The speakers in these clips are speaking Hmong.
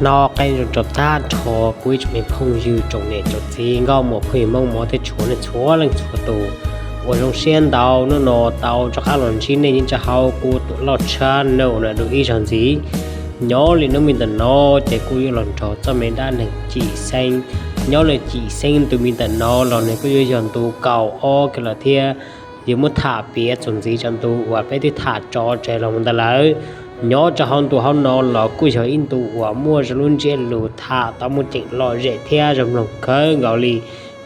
Nyob zoo rau tag nrho kuv ib tsoom me phooj ywg tsoom niam tsoom txiv nkauj muam phooj ywg Hmoob mov thiab tshua nej txhua leej txhua tus uas zoo siab ntau hnub no tau rov qab los ntsib nej nyob rau hauv kuv tus loj tshaj no na dua ib zaug ntxiv. Nyob li hnub me ntawm no ces kuv yuav los nrog txoj me dab neeg Cim Xeeb. Nyob li Cim Xeeb tus me ntawm no los nws kuj yuav yog ntu kaum ob kiag lawm thiab. Yuav muab tham piav txuas ntxiv rau ntu uas peb twb tham tso tseg los mus ntawd lawm. Nyob rau hauv ntu hauv no los kuj yog ib ntu uas muaj zoo lub ntsiab lus tham tau muaj ceem lom zem thiab zoo mloog kawg nkaus li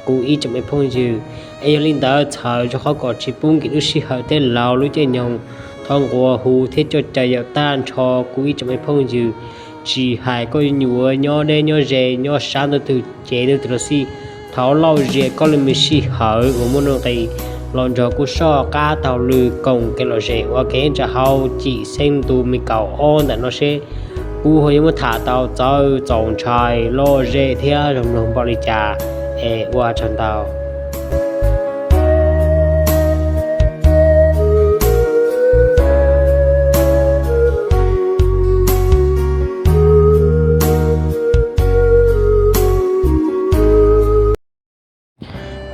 kuv ib tsoom me phooj ywg. Es yog li ntawd txhawm rau qhov kom tsis pub nkim lub sij hawm thiab laug lub caij nyoog, thov nquas hu thiab coj caw yaum tag nrho kuv ib tsoom me phooj ywg, tsis hais koj yuav nyob deb nyob ze nyob sab ntuj twg cev ntuj twg los xij, thov lauj zias koj lub me sij hawm uas muaj nuj nqis los nrog kuv soj qab taug lw koom kev lom zem ua kev nyob rau hauv Cim Xeeb ntu me kaum ob ntawm no seb kuv ho yuav muab tham tau txawv txaus ntshai lom zem thiab zoo mloog npaum li cas. Es ua tsaug ntau.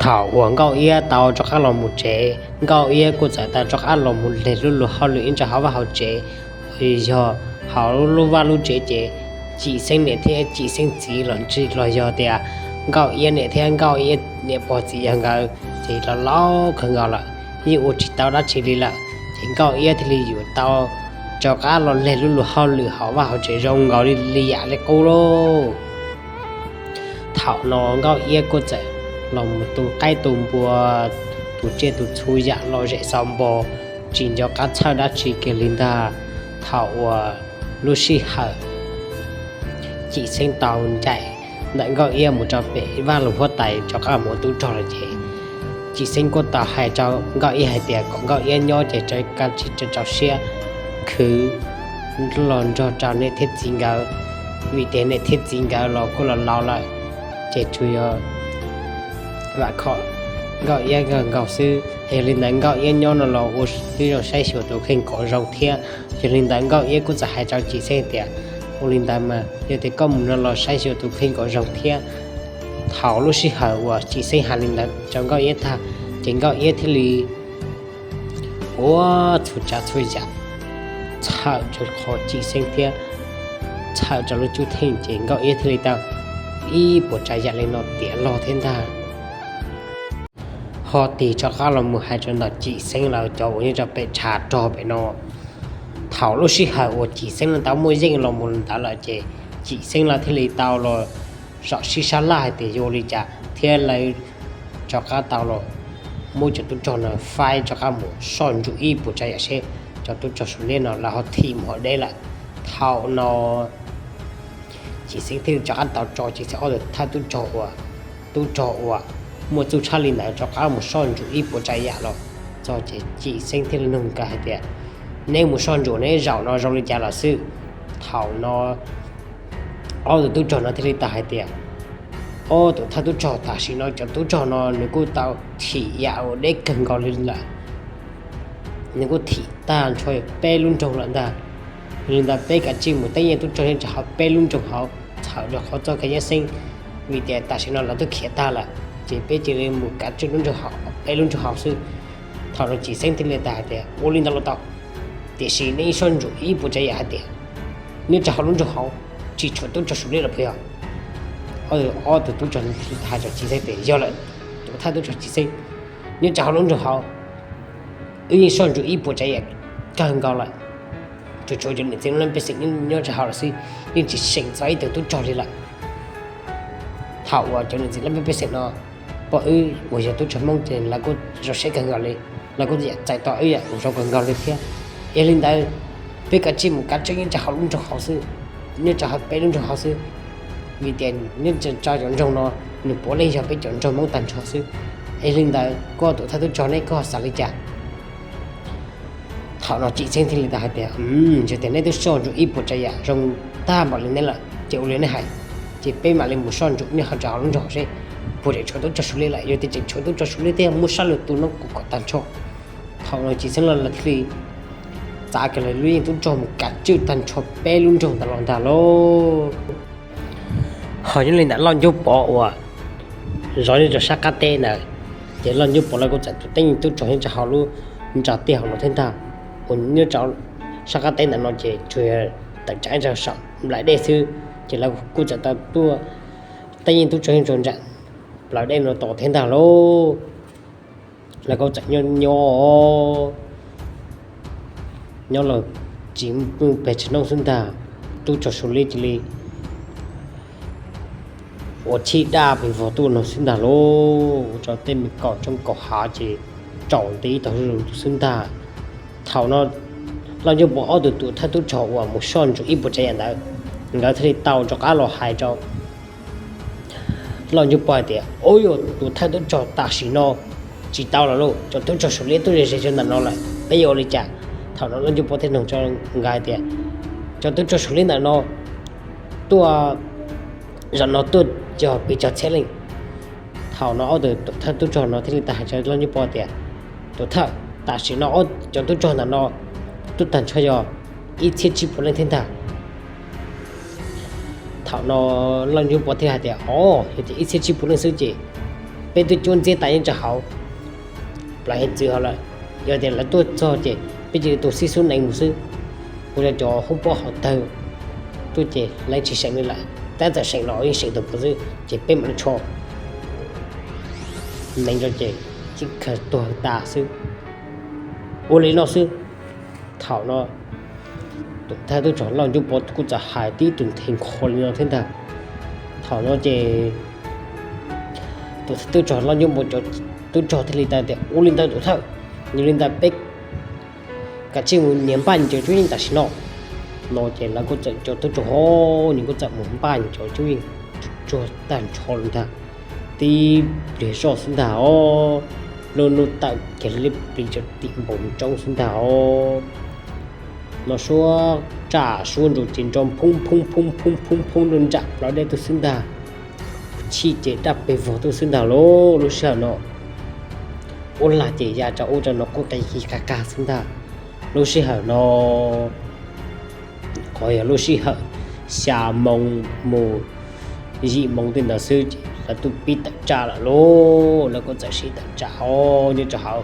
Thaum uas Nkauj Iab tau rov qab los mus tsev, Nkauj Iab kuj txawm tau rov qab los mus leg lub luag hauj lwm ib ntsaj hauv vaj hauv tsev. Yog hauv lub vaj lub tsev ces Cim Xeeb niam thiab Cim Xeeb txiv los ntsis los yog tias Nkauj Iab niam thiab Nkauj Iab niam pog txiv yawg nkawd ces los laus kawg nkaus lawm, yeej ua tsis tau dab tsi li lawm. Ces Nkauj Iab thiaj li yuav tau rov qab los leg lub luag hauj lwm hauv vaj hauv tsev zoo nkaus li yam li qub lauj. Thaum no Nkauj Iab kuj txawm los mus tu qaib tu npua, tu tsiaj tu txhu yam lom zem xaus npo, tsis nco qab txhawj dab tsi kiag li ntag. Thaum uas lub sij hawm Cim Xeeb tau ncaim ntawm Nkauj Iab mus rau pem vaj loog huab tais rov qab mus ua tub rog lawm ces Cim Xeeb kuj tau hais rau Nkauj Iab hais tias kom Nkauj Iab nyob ces rau kab tsij rau rau siab khwv los nrog rau niam thiab txiv nkawd, vim tias niam thiab txiv nkawd los kuj los laus lawm, ces tsuas yog vam khom Nkauj Iab kawg nkaus xwb. Yog li ntawd Nkauj Iab nyob no los ua tib zoo saib xyuas tus kheej kom zoo thiab. Yog li ntawd Nkauj Iab kuj txawm hais rau Cim Xeeb tias, ua li ntawd mas yog tias koj mus no los saib xyuas tus kheej kom zoo thiab. Thaum lub sij hawm uas Cim Xeeb hais li ntawd rau Nkauj Iab tag, ces Nkauj Iab thiaj li ua txhua tsav txhua yam txhawm rau qhov Cim Xeeb thiab txhawm rau lub cuab theej, ces Nkauj Iab thiaj li tau ib puas tsav yam li no tiav log thiab ntag. Ho tig rov qab los mus hais rau ntawm Cim Xeeb lawv cov uas nyob rau pem tshav rog pem no. Thaum lub sij hawm uas Cim Xeeb lawv tau muaj yeej los mus ntawd lawm ces Cim Xeeb lawv thiaj li tau los zaum sib sab laj hais tias yuav ua li cas thiab lawv rov qab tau los muab cov tub rog no faib rov qab mus soj ntsuam ib puas tsav yam seb cov tub rog Suav liab no lawv ho thim mus hauv deb lawm. Thaum no Cim Xeeb thiaj li rov qab tau tso Cim Xeeb ob tug thawj tub rog uas, tub rog uas muaj txuj tshaj li ntawd rov qab mus soj ntsuam ib puas tsav yam los txog ces Cim Xeeb thiaj li nug nkawd hais tias, neb mus soj ntsuam neb zaum no zoo li cas los xwb? Thaum no ob tug tub rog no thiaj li tau hais tias, ob tug thawj tub rog, tam sim no cov tub rog no nws kuj tau thim yam uas deb kawg nkaus li lawm, nws kuj thim tag nrho peb lub nroog lawm ntag. Yog li ntawd peb kav tsij mus teeb yeej tub rog nyob rau hauv peb lub nroog hauv txhawm rau qhov txoj kev nyab xeeb, vim tias tam sim no lawv twb khiav tag lawm, ces peb cia li mus kav tswj lub nroog hauv, peb lub nroog hauv xwb. Thaum no Cim Xeeb thiaj li tau hais tias, ua li ntawd los tau, tiam sis neb soj ntsuam ib puas tsav yam hais tias nyob rau hauv lub nroog hauv tsis tshuav tub rog Suav liab los puas yog? Ob tug tub rog hais rau Cim Xeeb tias, yog lawm, tus thawj tub rog Cim Xeeb, nyob rau hauv lub nroog hauv wb yeej soj ntsuam ib puas tsav yam kawg nkaus lawm, tsuas tshuav cov niam txiv laj mej pej xeem nyob rau hauv lawm xwb, yeej tsis seem txog ib tug tub rog li lawm. Thaum uas cov niam txiv laj mej pej xeem no pom wb uas yog tub rog Hmoob ces lawv kuj zoo siab kawg nkaus li, lawv kuj yam txais tos wb yam zoo kawg nkaus li thiab. Yog li ntawd, peb kav tsij mus kav tswj nyob rau hauv lub nroog hauv xwb, nyob rau hauv peb lub nroog hauv xwb, vim tias nyob rau cov nroog no nws puav leej yog peb cov nroog Hmoob tag nrho xwb. Yog li ntawd koj tus thawj tub rog neb koj xav li cas? Thaum no Cim Xeeb thiaj li tau hais tias, yog tias neb twb soj ntsuam ib puas tsav yam zoo tag npaum li neb lawm ces ua li neb hais, ces peb mam li mus soj ntsuam nyob rau hauv lub nroog hauv seb puas tseem tshuav tub rog Suav liab lawm. Yog tias tseem tshuav tub rog Suav liab thiab muab sab laj tu noob kuv kom tag nrho. Thaum no Cim Xeeb lawv thiaj li txav kiag lawv lub yeej tub rog mus kav tswj tag nrho peb lub nroog ntawd los ntag lauj. Qhov nyob li ntawm Lauj Ncuab Pov uas zov nyob rau sab qab teb ntawd, ces Lauj Ncuab Pov lawv kuj txawm tus teeb yeej tub rog nyob rau hauv lub ntsa tiaj hauv no thiab ntag. Uas nyob rau sab qab teb ntawm no ces tsuas yog tawm tsam rau saum nplaim dej xwb, ces lawv kuj txawm tau tuaj teeb yeej tub rog nyob rau nram nplaim dej no tos thiab ntag lauj. Lawv kuj txawm nyob nyob nyob los tsis muaj pes tsawg hnub xwb ntag, tub rog Suav liab cia li ua chij daj pes vog tuaj no xwb ntag lauj. Ua rau tej me kaum roob kaum hav ces tsaus nti tau zuj zus xwb ntag. Thaum no Lauj Ncuab Pov ob tug tuam thawj tub rog uas mus soj ntsuam ib puas tsav yam ntawd, nkawd thiaj li tau rov qab los hais rau Lauj Ncuab Pov hais tias, Ub, yog tuam thawj tub rog, tam sim no tsis tau lawm lauj, cov tub rog Suav liab tuaj ze ze rau ntawm no lawm, peb yuav ua li cas? Thaum no Lauj Ncuab Pov thiaj nug rau nkawd hais tias, Cov tub rog Suav liab ntawm no tuaj zaum no tuaj yog pes tsawg txhiab leej? Thaum no ob tug tuam thawj tub rog no thiaj li tau hais rau Lauj Ncuab Pov tias, Tuam thawj, tam sim no ob cov tub rog ntawm no tuaj tag nrho yog ib txhiab tsib puas leej thiab ntag. Thaum no Lauj Ncuab Pov thiaj hais tias, Os, yog tias ib txhiab tsib puas leej xwb ces peb twb cuab ntxiab tas nyob rau hauv plawv hiav txwv hauv lawm. Yog tias lawv tuaj txog ces peb cia li tua xib xub neev mus xwb, ua rau cov hoob pob hauv tawg tuaj ces lawv tsis seem li lawm, tab txawm seem los yeej seem tus puav xwb ces peb mam li tsho neev rau ces yeej khaws tuag tas xwb. Ua li no xwb. Thaum no tuam thawj tub rog Lauj Ncuab Pov kuj txawm hais tib tug nthe nkho li no thiab ntag. Thaum no ces tuam thawj tub rog Lauj Ncuab Pov cov tub rog thiaj li tau tias, Ua li ntawd tuam thawj, yog li ntawd peb kav tsij mus nias npaj cov cuab yeej tam sim no. No ces lawv kuj txawm cov tub rog ho nws kuj txawm mus npaj cov cuab yeej tsuag tag nrho li ntag. Tib pliag zoj xwb ntag os, lub hnub tawm kiag li plis rau tim npoo roob xwb ntag os. No suab tsaj suab ntsuam ces nrov phoob phoob phoob phoob phoob phoob rau nram plawv dej tuaj xwb ntag. Chij ces daj pes vog tuaj xwb ntag lauj. Lub sij hawm no ub lag ces ya rau ub rau no quaj qi qi qag qag xwb ntag. Lub sij hawm no qhov yog lub sij hawm xya moo mus yim moo tej ntawd xwb ces lawv twb pib tawm tsam lawm lauj. Lawv kuj txawm sib tawm tsam os nyob rau hauv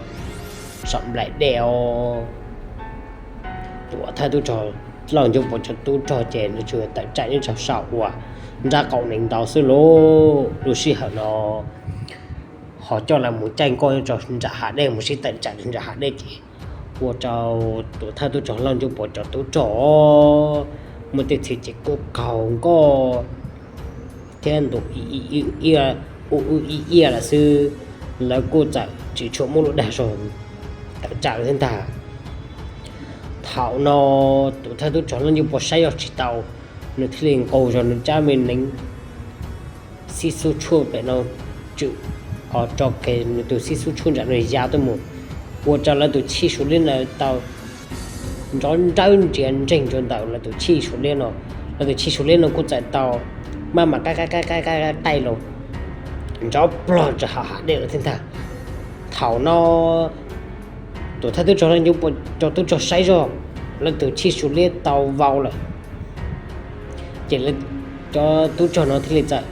saum nplaim dej os. Tuam thawj tub rog Lauj Ncuab Pov cov tub rog ces nws tsuas tawm tsam nyob rau saum uas nrab qaum nees ntau xwb lauj. Lub sij hawm no ho coj lawv mus caij nkoj nyob rau nram hav dej, mus sib tawm tsam nram hav dej ces ua rau tuam thawj tub rog Lauj Ncuab Pov cov tub rog muaj tej txhia ces kuj qaug nkoj thiab ntuav ib ib ib ib, ua ib ib lawm xwb. Lawv kuj txawm tsis tshua muaj lub dag zog tawm tsam lawm thiab ntag. Thaum no tuam thawj tub rog Lauj Ncuab Pov saib zoj tsis tau, nws thiaj li nqus zog nws tsab me neev xib xub tshuaj pem no tswm, o, rau kiag nws tus xib xub tshuaj nram no ya tuaj mus, ua rau lawv tus chij Suav liab no tau nrov nrawb ntsia nreeg rau ntawm lawv tus chij Suav liab no. Lawv tus chij Suav liab no kuj txawm tau maj mam qaij qaij qaij qaij qaij los nrov plog rau hauv hav dej lawm thiab ntag. Thaum no tuam thawj tub rog Lauj Ncuab Pov cov tub rog saib zoj lawv tus chij Suav liab tau vau lawm, ces lawv cov tub rog no thiaj li txawm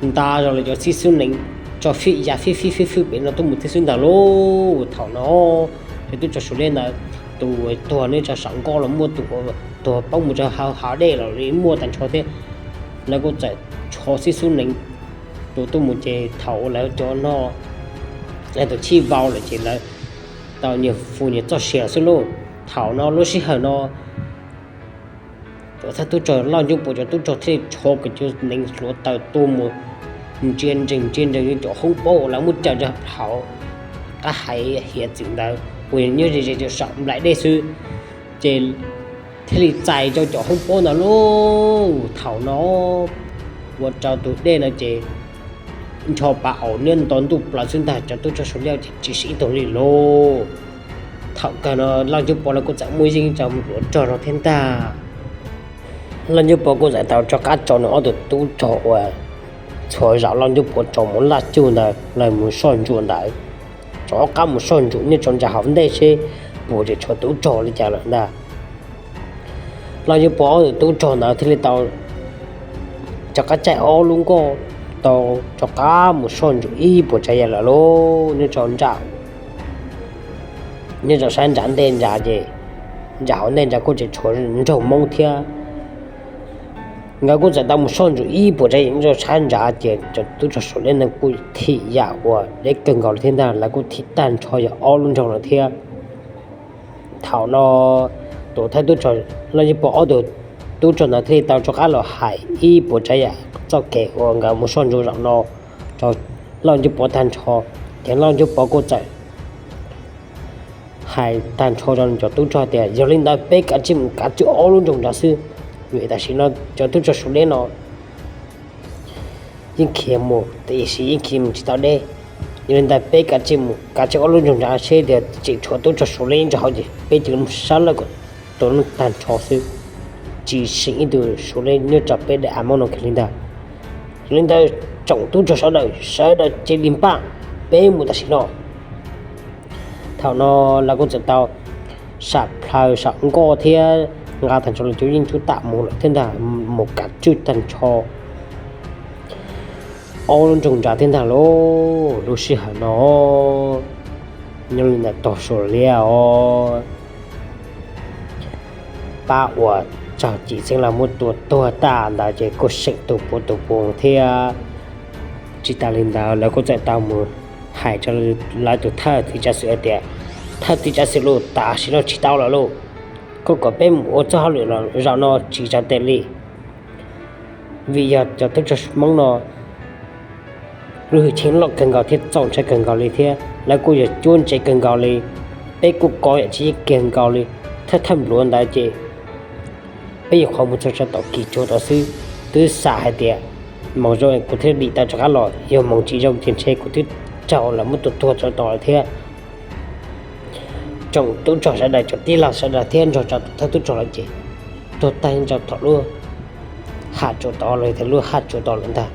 nta zog lawv cov xib xub neev tso fij ya fij fij fij fwj pem no tuaj mus thiab xwb ntag lauj. Thaum no cov tub rog Suav liab ntawd tus tuag nyob rau saum nkoj los muaj, tus tuag poob mus rau hauv hav dej los li muaj tag nrho thiab. Lawv kuj txawm tsho xib xub neev tus tuaj mus ces thaum uas lawv cov no lawv tus chij vau lawm ces lawv tau nyias fu nyias txoj sia xwb lauj. Thaum no lub sij hawm no tuam thawj tub rog Lauj Ncuab Pov cov tub rog thiaj li tsho kiag cov neev hluav taws tuaj mus ntsia nrees ntsia nrees cov hoob pob uas lawv muab cawm rau hauv qab hais hiav txwm ntawd uas nyob ze ze rau saum nplaim dej xwb, ces thiaj li txais rau cov hoob pob ntawd lauj. Thaum no ua rau tus dej no ces ncho pa aus niab nto ntuj plaws xwb ntag, cov tub rog Suav liab ces tsis siv ib tug li lauj. Thaum kawg no Lauj Ncuab Pov lawv kuj txawm muaj yeej rau hluav rog rau thiab ntag. Lauj Ncuab Pov kuj txawm tau rov qab tso nws ob tug tub rog uas txhua zaum Lauj Ncuab Pov tso mus laj cuj ntawd los mus soj ntsuam ntawd, rov qab mus soj ntsuam nyob rau nram hav ntej seb puas tseem tshuav tub rog li cas lawm ntag. Lauj Ncuab Pov ob tug tub rog ntawd thiaj li tau rov qab caij ob lub nkoj tau rov qab mus soj ntsuam ib puas tsav yam lawm lauj. Nyob rau nram, nyob rau sab nram ntej nrad ces nram hauv ntej nrad kuj tseem tshuav nraug Hmoob thiab. Nkawd kuj txawm tau mus soj ntsuam ib puas tsav yam nyob rau sab nrad ces cov tub rog Suav liab no kuj thim yam uas deb kawg nkaus li thiab ntag, lawv kuj thim tag nrho yog ob lub nroog no thiab. Thaum no tus thawj tub rog Lauj Ncuj Pov ob tug tub rog ntawd thiaj li tau rov qab los hais ib puas tsav yam txoj kev uas nkawd mus soj ntsuam zaum no rau Lauj Ncuj Pov tag nrho. Ces Lauj Ncuj Pov kuj txawm hais tag nrho rau cov tub rog tias yog li ntawd peb kav tsij mus kav tswj ob lub nroog nrad xwb, vim tam sim no cov tub rog Suav liab no yeej khiav mus tiam sis yeej khiav mus tsis tau deb. Yog li ntawd peb kav tsij mus kav tswj ob lub nroog nrad seb tias tseem tshuav tub rog Suav liab nyob rau hauv ces peb cia li mus sab lawj kom tua neeg tag nrho xwb, tsis seem ib tug Suav liab nyob rau peb daim av Hmoob no kiag li ntag. Yog li ntawd tsoom tub rog sawv daws sawv daws cia li npaj, peb mus tam sim no. Thaum no lawv kuj txawm tau sam plhaw sam nkoj thiab nqa tag nrho lawv cov yeej cub tam mus lawm thiab ntag, mus kav tswj tag nrho ob lub nroog nrad thiab ntag lauj. Lub sij hawm no nyob li ntawm tog Suav liab os, pab uas raug Cim Xeeb Las muab tua tuag tag ntawd ces kuj seem tus puav tus puav thiab. Tsis tas li ntawd lawv kuj txawm tau mus hais rau lawv tus thawj txiv tsav xwm hais tias, thawj txiv tsav xwm lauj, tam sim no tsis tau lawm lauj, koj kom peb mus ua txoj hauj lwm zaum no tsis tau tes li, vim yog cov tub rog Hmoob no lub hwj chim loj kawg nkaus thiab txaus ntshai kawg nkaus li thiab lawv kuj yog cuab ntse kawg nkaus li, peb kuj kov yam tsis yeej kiag nkaus li. Thawj thawj npluav ntawd ces peb nyuam qhuav mus txog rau tom kis tsuas tod xwb, twb xam hais tias moos zoo kuv thiaj dim tau rov qab los, yog moos tsis zoo ces ntshe kuv twb raug lawv muab tua tuag rau tod lawm thiab. Tsoom tub rog sawv daws, tsoom tij laug sawv daws thiab nrog rau tus thawj tub rog lawm ces tuag tag rau tom lub haj tsuas tod los yog tias lub haj tsuas tod lawm ntag.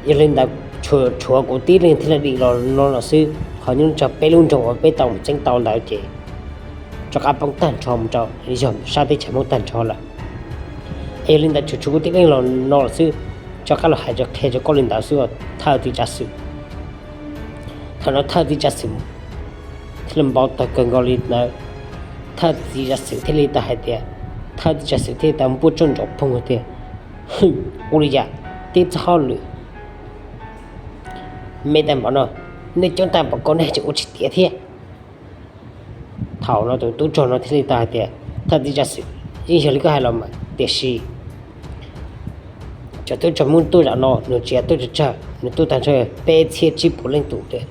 Yog li ntawd tshuav kuv tib leeg thiaj li dim los no los xwb, ho nyob rau peb lub nroog uas peb tau mus txeeb tau ntawd ces rov qab poob tag nrho mus rau yog sab teb chaws Hmoob tag nrho lawm. Es yog li ntawd tshuav kuv tib leeg los no los xwb, rov qab los hais rau qhia rau koj li ntawd xwb os thawj txiv tsav xwm. Thaum no thawj txiv tsav xwm thiaj li npau taws kawg nkaus li ntawd. Thawj txiv tsav xwm thiaj li tau hais tias, thawj txiv tsav xwm thiaj li tau npuaj tsob ntsoov phooj tias, ua li cas tib txoj hauj lwm me tag npaum no, nej coob tag npaum ko nej tseem ua tsis tiav thiab. Thaum no tus tub rog no thiaj li tau hais tias, thawj txiv tsav xwm, yeej yog li koj hais los mas, tiam sis cov tub rog Hmoob tuaj zaum no nws tsis yog tuaj tsawg tsawg, nws tuaj tag nrho peb txhiab tsib puas leej tus li,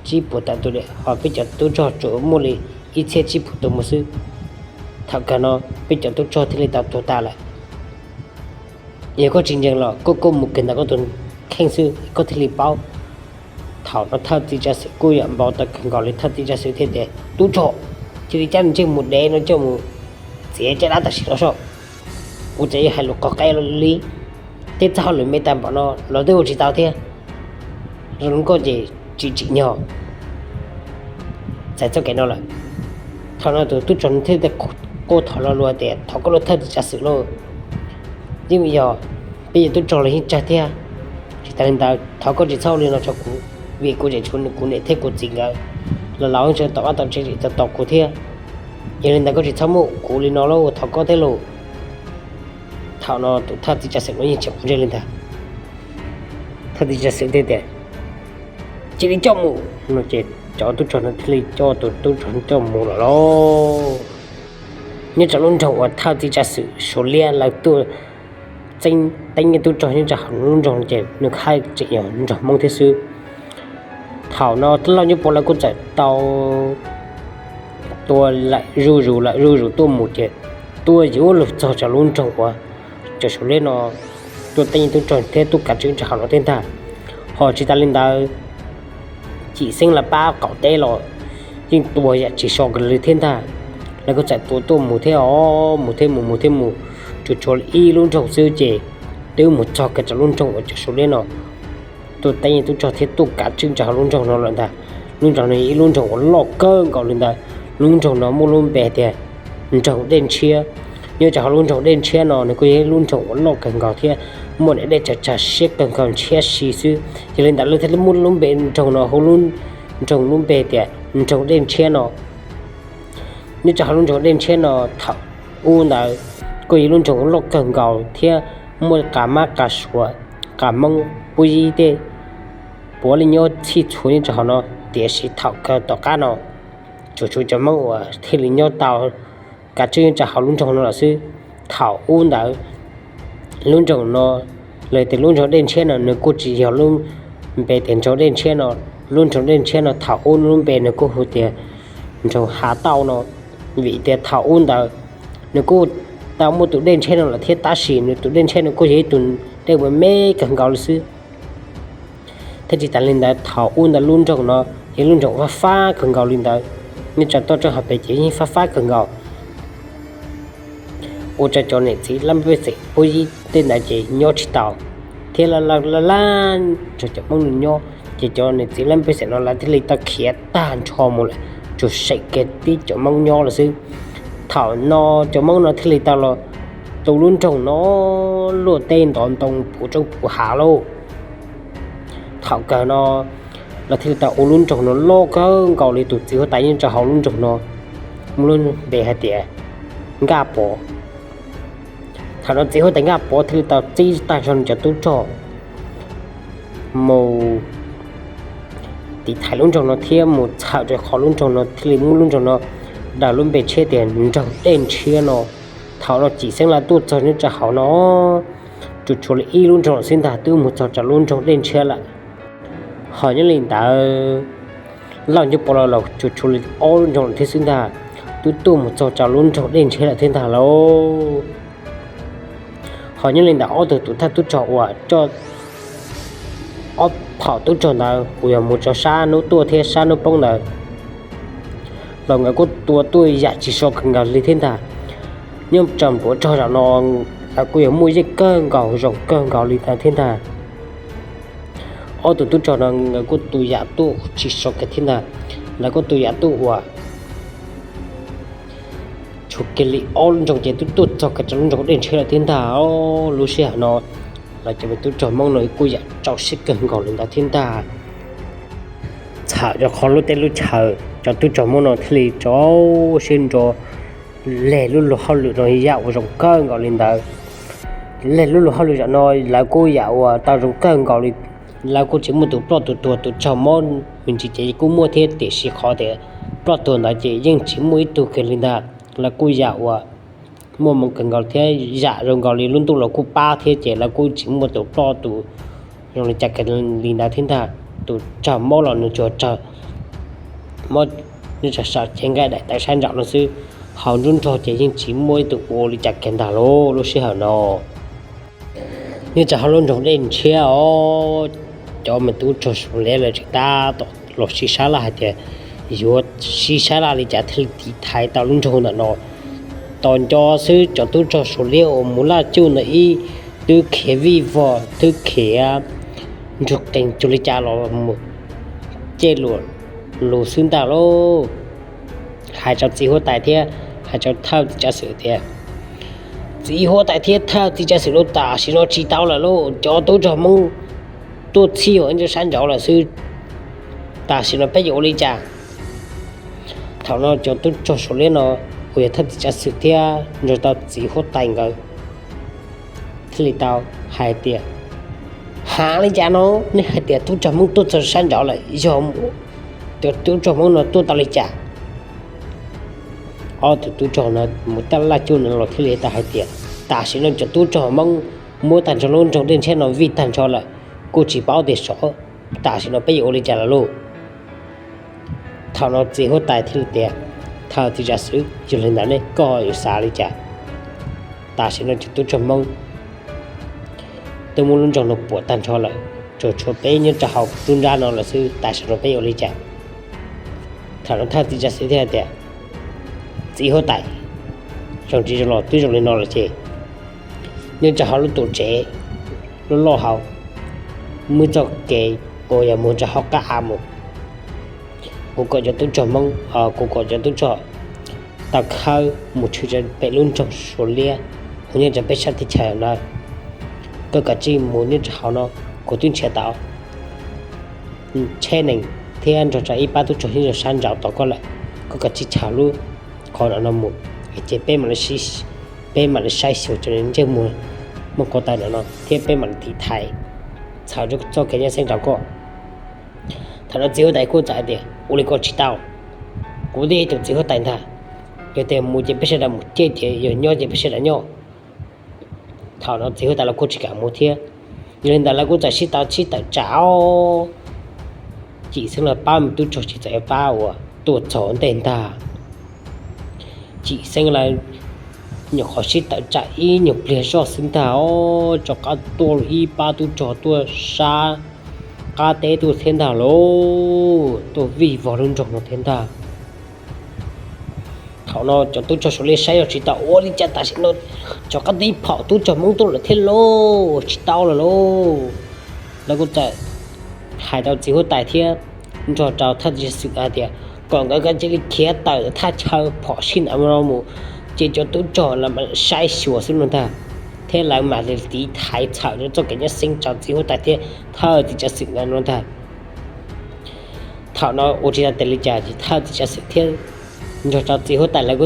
tsib puas tawm tus li, ho peb cov tub rog tsuas muaj li ib txhiab tsib puas tus mus xwb. Thaum kawg no peb cov tub rog thiaj li tau tuag tas lawm. Yog koj tsis ntseeg los koj kuj mus kawg ntawm koj tus kheej xwb koj thiaj li paub. Thaum no thawj txiv tsav xwm kuj yam npau taws kawg nkaus li, thawj txiv tsav xwm thiaj tias, tub rog, cia li cab nws ntsej muag dev no coj mus txiav caj dab tam sim no saib. Ua cas yuav hais lus qhov qe li, tib txoj hauj lwm me tag npaum no los twb ua tsis tau thiab. Zoo li koj ces tsis tsim nyog txais txoj kev no lawm. Thaum no tus tub rog thiaj quaj thov lo lus tias, thov koj lauj thawj txiv tsav xwm lauj, yeej yog peb yog tub rog los yeej tsawg thiab, tsis tas li ntawd thov koj tsis txhob ua li no rau kuv, vim kuv tseem tshuav kuv niam thiab kuv txiv nkawd, los laus tseem tau vaj tau tsev tseem tau tos kuv thiab. Yog li ntawd koj tsis txhob muab kuv li no lauj, thov koj thiab lauj. Thaum no tus thawj txiv tsav xwm no yeej tsis quav ntsej li ntag. Thawj txiv tsav xwm thiaj tias, cia li coj mus no ces cov tub rog no thiaj li coj tus tub rog coj mus lawm lauj. Nyob rau lub nroog uas thawj txiv tsav xwm Suav liab lawv tuaj txeeb teeb yeej tub rog nyob rau hauv lub nroog no ces nws haj tseem yog nroog Hmoob thiab xwb. Thaum no Lauj Ncuj Pov lawv kuj txawm tau tua lawm zuj zus lawm zuj zus tuaj mus ces tuaj yuav luag txog rau lub nroog uas cov Suav liab no tuaj teeb yeej tub rog thiab tuaj kav tswj rau hauv no thiab ntag. Ho tsis tas li ntawd, Cim Xeeb Las pab qaum teb los yeej tua yam tsis so kiag li thiab ntag. Lawv kuj txawm tua tuaj mus thiab os, mus thiab mus mus thiab mus, tsuas tshuav ib lub nroog xwb ces twb mus txog kiag rau lub nroog uas cov Suav liab no tuaj teeb yeej tub rog thiab tuaj kav tswj rau hauv lub nroog no lawm ntag. Lub nroog no ib lub nroog uas loj kawg nkaus li ntawd, lub nroog no muaj lub npe tias nroog Dej Ntshiab. Nyob rau hauv lub nroog Dej Ntshiab no nws kuj yog ib lub nroog uas loj kawg nkaus thiab muaj niam dej tsawg tsawg siab kawg nkaus ntshiab si xwb. Yog li ntawd lawv thiaj li muab lub npe nroog no hu lub nroog lub npe tias nroog Dej Ntshiab no. Nyob rau hauv lub nroog Dej Ntshiab no thaum ub ntawd kuj yog lub nroog loj kawg nkaus thiab muaj qas mab qas suav, qas Hmoob Pub Yib tej puav leej nyob txhij txhua nyob rau hauv no. Tiam sis thaum kawg tom qab no tsuas tshuav cov Hmoob uas thiaj li nyob tau kav tswj nyob rau hauv lub nroog no lawm xwb. Thaum ub ntawd lub nroog no, los tias lub nroog Dej Ntshiab no nws kuj tsis yog lub npe tias nroog Dej Ntshiab no. Lub nroog Dej Ntshiab no thaum ub lub npe nws kuj hu tias nroog Hav Tauj no, vim tias thaum ub ntawd nws kuj tau muaj tus dej ntshiab no lawm thiab, tab sis nws tus dej ntshiab no kuj yog ib tug dej uas me kawg nkaus li xwb. Thiab tsis tas li ntawd thaum ub ntawd lub nroog no yog lub nroog fab fab kawg nkaus li ntawd, nyob rau toj roob hauv pes ces yeej fab fab kawg nkaus, ua rau cov niam txiv laj mej pej xeem Pub Yib tej ntawd ces nyob tsis tau, thiab laj laj nrog cov Hmoob no nyob, ces cov niam txiv laj mej pej xeem no lawv thiaj li tau khiav tag nrho mus lawm, tsuas seem kiag tib cov Hmoob nyob lawm xwb. Thaum no cov Hmoob no thiaj li tau los tu lub nroog no luaj teb ntov ntoo puv roob puv hav lauj. Thaum kawg no lawv thiaj li tau ua lub nroog no loj kawg nkaus li. Tus txiv huab tais nyob rau hauv lub nroog no muaj lub npe hais tias Nkaj Pov. Thaum no txiv huab tais Nkaj Pov thiaj li tau txib tag nrho nws cov tub rog mus tiv thaiv lub nroog no thiab mus txhawm rau qhov lub nroog no thiaj li muab lub nroog no daws lub npe tshiab tias nroog Dej Ntshiab no. Thaum no Cim Xeeb Lav tuaj txog nyob rau hauv no tsuas tshuav li ib lub nroog xwb ntag twb mus txog rau lub nroog Dej Ntshiab lawm. Ho nyob li ntawd Lauj Ncuab Pov los los tsuas tshuav li ob lub nroog lawm thiab xwb ntag, twb tuaj mus txog rau lub nroog Dej Ntshiab lawm thiab ntag lauj. Ho nyob li ntawd ob tug tus thawj tub rog uas coj ob phaum tub rog ntawd uas yog mus rau sab hnub tuaj thiab sab hnub poob ntawd los nkawd kuj tua tuaj yam tsis so kawg nkaus li thiab ntag. Nyob rau npuav rog zaum no lawv kuj yog muaj yeej kawg nkaus zoo kawg nkaus li ntawd thiab ntag. Ob tug tub rog no nkawd kuj tua yam tuaj tsis so kiag thiab ntag. Lawv kuj tua yam tuaj uas tshuav kiag li ob lub nroog ces twb tuaj txog kiag rau lub nroog Dej Ntshiab lawm thiab ntag. Lub sij hawm no los cov me tub rog Hmoob no kuj yam rau siab kawg nkaus li ntawd thiab ntag. Txhawm rau qhov lub teb lub chaw cov tub rog Hmoob no thiaj li rau siab nrov leg lub luag hauj lwm no yam uas zoo kawg nkaus li ntawd. Leg lub luag hauj lwm zaum no lawv kuj yam uas tau zoo kawg nkaus li. Lawv kuj tsis muaj tus ploj tus tuag, tus raug mob me ntsis ces kuj muaj thiab tiam sis qhov tias ploj tuag ntawd ces yeej tsis muaj ib tug kiag li ntag. Lawv kuj yam uas muaj hmoo kawg nkaus thiab yam zoo nkaus li lub ntuj los kuj pab thiab ces lawv kuj tsis muaj tus ploj tus zoo li cas kiag li ntawd thiab ntag. Tus raug mob los nws tsuas raug mob nyob rau saum cev nqaij daim tawv sab nraum no xwb, hauv nruab nrog ces yeej tsis muaj ib tug ua li cas kiag ntag lauj lub sij hawm no. Nyob rau hauv lub nroog Dej Ntshiab os, cov me tub rog Suav liab lawv tseem tab tom los sib sab laj hais tias yuav sib sab laj li cas thiaj li tiv thaiv tau lub nroog ntawm no. Tos nco xwb cov tub rog Suav liab uas mus laj cuj ntawd ib twb khiav vij vog twb khiav nrug qees cuag li cas los mus cej luam lus xwb ntag lauj. Hais rau txiv huab tais thiab hais rau thawj txiv tsav xwm tias, txiv huab tais thiab thawj txiv tsav xwm lauj, tam sim no tsis tau lawm lauj, cov tub rog Hmoob tuaj txhij hauv sab nraud lawm xwb, tam sim no peb yuav ua li cas? Thaum no cov tub rog Suav liab no uas yog thawj txiv tsav xwm thiab nrog tau txiv huab tais nkawd thiaj li tau hais tias, ha li cas no nej hais tias tub rog Hmoob tuaj txog sab nraud lawm, yog cov tub rog Hmoob no tuaj tau li cas? Ob tug tub rog no mus taj laj cuj no los thiaj li tau hais tias, tam sim no cov tub rog Hmoob muab tag nrho lub nroog Dej Ntshiab no vij tag nrho lawm, kuj tsis paub tias xyov tam sim no peb yuav ua li cas lawm lauj. Thaum no txiv huab tais thiaj li tias, thawj txiv tsav xwm, yog li ntawd ne koj yuav xav li cas? Tam sim no cov tub rog Hmoob twb muab lub nroog no puam tag nrho lawm, tsuas tshuav peb nyob rau hauv lub nrab no lawm xwb, tam sim no peb yuav ua li cas? Thaum no thawj txiv tsav xwm thiaj hais tias, txiv huab tais, zoo tsis zoo los twb zoo li no lawm ces nyob rau hauv lub tuam tsev loj loj hauv, muaj txoj kev uas yog mus rau hauv qab av mus. Kuv kom cov tub rog Hmoob, kuv kom cov tub rog tau khawb mus tshwm rau pem lub nroog Suav Liab uas nyob rau peb sab teb chaws na. Koj kav tsij mus nyob rau hauv no, kuv twb nrhiav tau tsheb nees thiab nrog rau ib pab tub rog nyob rau sab nraud tos koj lawm. Koj kav tsij tshawb lub qhov no mus, ces peb mam li, peb mam li saib xyuas cov ntsej muag muaj ko taw no thiab peb mam li tiv thaiv txhawm rau txoj kev nyab xeeb rau koj. Thaum no txiv huab tais kuj txawm hais tias, ua li ko tsis tau, kuv twb yog ib tug txiv huab tais ntag, yog tias mus ces peb sawv daws mus, ces yog nyob ces peb sawv daws nyob. Thaum no txiv huab tais los kuj tsis kam mus thiab. Yog li ntawd lawv kuj txawm sib tau sib tawm tsam. Cim Xeeb lawv pab me tub rog tsis txawm yuav pab uas tuaj txog ntej ntag. Cim Xeeb lawv nyuam qhuav sib tawm tsam ib nyuag pliag zoj xwb ntag os, rov qab tuaj ib pab tub rog tuaj sab qab teb tuaj thiab ntag lauj, tuaj vij vog lub nroog no thiab ntag. Thaum no cov tub rog Suav Liab saib zoj tsis tau, ua li cas tam sim no rov qab tuaj ib phaum tub rog Hmoob tuaj lawm thiab lauj, tsis tau lawm lauj. Lawv kuj txawm hais rau txiv huab tais thiab nrog rau thawj txiv tsav xwm hais tias kom nkawd cia li khiav tawm thaj chaw phom sij ntawd no mus, ces cov tub rog lawv mam saib xyuas xwb no ntag, thiab lawv mam li tiv thaiv txhawm rau txoj kev nyab xeeb rau txiv huab tais thiab thawj txiv tsav xwm nkawd no ntag. Thaum no ua tsis tau li cas ces thawj txiv tsav xwm thiab nrog rau txiv huab tais lawv,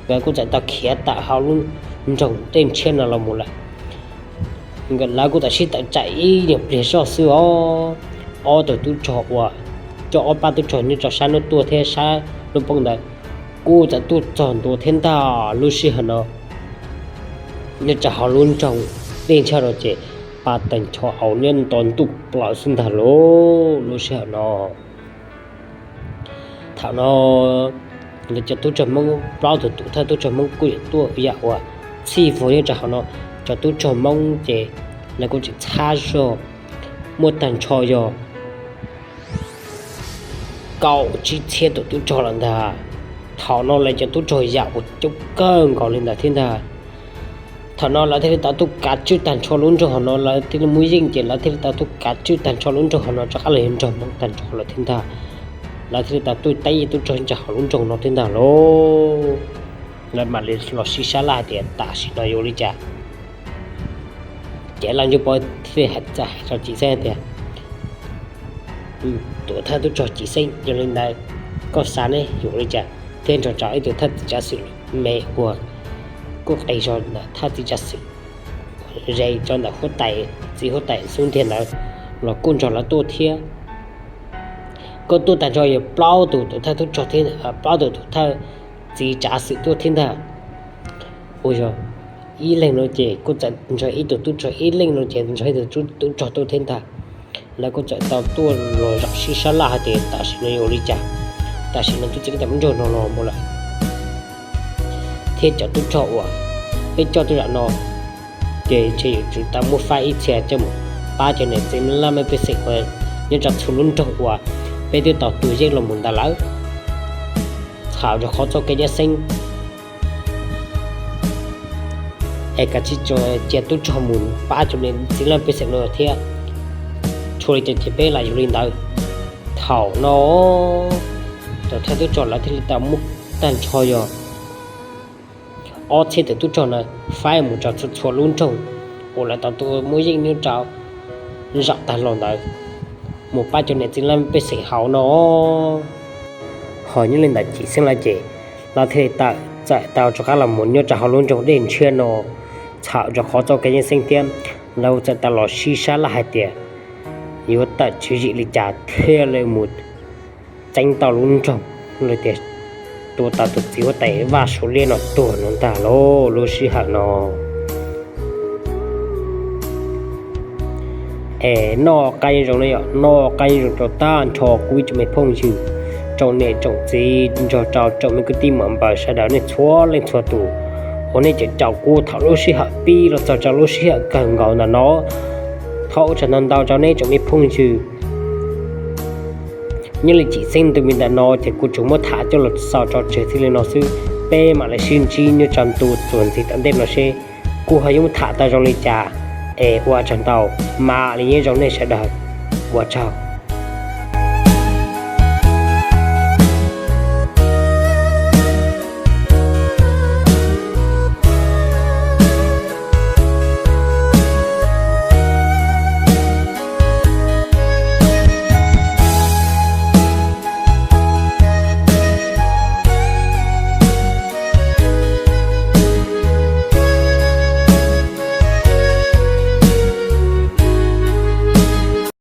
nkawd kuj txawm tau khiav tawm hauv lub nroog Dej Ntshiab no los mus lawm. Lawv kuj txawm sib tawm tsam ib nyuag pliag zoj xwb os, ob tug tub rog uas, coj ob pab tub rog nyob rau sab hnub tuaj thiab sab hnub poob ntawd kuj txawm tuaj txog ntua thiab ntag. Lub sij hawm no nyob rau hauv lub nroog Dej Ntshiab no ces pa tag nrho hauv nyob nto ntuj plaws xwb ntag lauj. Lub sij hawm no, thaum no lawv cov tub rog Hmoob, plaub tug thawj tub rog Hmoob kuj yuav tuaj yam uas txhij vog nyob rau hauv no. Cov tub rog Hmoob ces lawv kuj tseem txhab zog, muaj tag nrho yog kaum tsib txhiab tus tub rog lawm ntag. Thaum no lawv cov tub rog yam uas coob kawg nkaus li ntawd thiab ntag. Thaum no lawv thiaj li tau tuaj kav tswj tag nrho lub nroog hauv no, lawv thiaj li muaj yeej ces lawv thiaj li tau tuaj kav tswj tag nrho lub nroog hauv no rov qab los yog nrog Hmoob tag nrho lawm thiab ntag. Lawv thiaj li tau tuaj teeb tub rog nyob rau hauv lub nroog no thiab ntag lauj. Lawv mam li los sib sab laj hais tias tam sim no yuav ua li cas. Ces Laj Ntsuj Pov thiaj li hais txawm hais rau Cim Xeeb tias, tus thawj tub rog Cim Xeeb, yog li ntawd koj xav ne yuav ua li cas? Thiab nrog rau ib tug thawj txiv tsav xwm me uas kuj qis zog ntawm thawj txiv tsav xwm ze rau ntawm huab tais, txiv huab tais Xub Ntiag ntawd los kuj nrog lawv tuaj thiab. Koj tuaj tag nrho yog plaub tus tus thawj tub rog thiab plaub tus tus thawj txiv tsav xwm tuaj thiab ntag. Ua yog ib leeg no ces kuj txawm nrog ib tug tub rog, ib leeg no ces nrog ib tug tub rog tuaj thiab ntag. Lawv kuj txawm tau tuaj los zaum sib sab laj hais tias tam sim no yuav ua li cas, tam sim no tub txeeb tam lub nroog no los mus lawm thiab cov tub rog uas peb coj tuaj zaum no ces ntshe yuav tsum tau muab faib ib txhia coj mus pab cov niam txiv laj mej pej xeem uas nyob rau txhua lub nroog uas peb twb tau tus yeej los mus ntawd lawm. Txhawm rau qhov txoj kev nyab xeeb es kav tsij cia tub rog mus pab cov niam txiv laj mej pej xeem no thiab. Txhua li cas ces peb lam yuav li ntawd. Thaum no cov thawj tub rog lawv thiaj li tau muab tag nrho yog ob txhiab tus tub rog na faib mus rau txhua txhua lub nroog uas lawv tau tuaj muaj yeej nyob rau zaum tag los ntawd mus pab cov niam txiv laj mej pej xeem hauv no. Ho nyob li ntawd Cim Xeeb lawv ces lawv thiaj li tawm txawm tau rov qab los mus nyob rau hauv lub nroog Dej Ntshiab no. Txhawm rau qhov txoj kev nyab xeeb thiab lawv txawm tau los sib sab laj hais tias yuav tawm tswv yim li cas thiaj li mus txeeb tau lub nroog los tias tua tau tus txiv huab tais Vaj Suav Liab no tuag no ntag lauj. Lub sij hawm no es noj qab nyob zoo no yom, noj qab nyob zoo rau tag nrho kuv ib tsoom me phooj ywg, tsoom niam tsoom txiv nrog rau tsoom me kwv tij muam npawg sawv daws nej txhua leej txhua tus uas nej caum kuv thaum lub sij hawm pib los txog rau lub sij hawm kawg nkaus ntawm no. Thov ua tsaug ntau ntau rau nej tsoom me phooj ywg. Nyob li Cim Xeeb ntu me ntawm no ces kuv tsuas muab tham coj los xaus tso tseg txij li no xwb, peb mam li sib ntsib nyob rau ntu txuas ntxiv tom ntej no seb kuv ho yuav muab tham tau zoo li cas. Es ua tsaug ntau, mam li nyob zoo nej sawv daws, ua tsaug.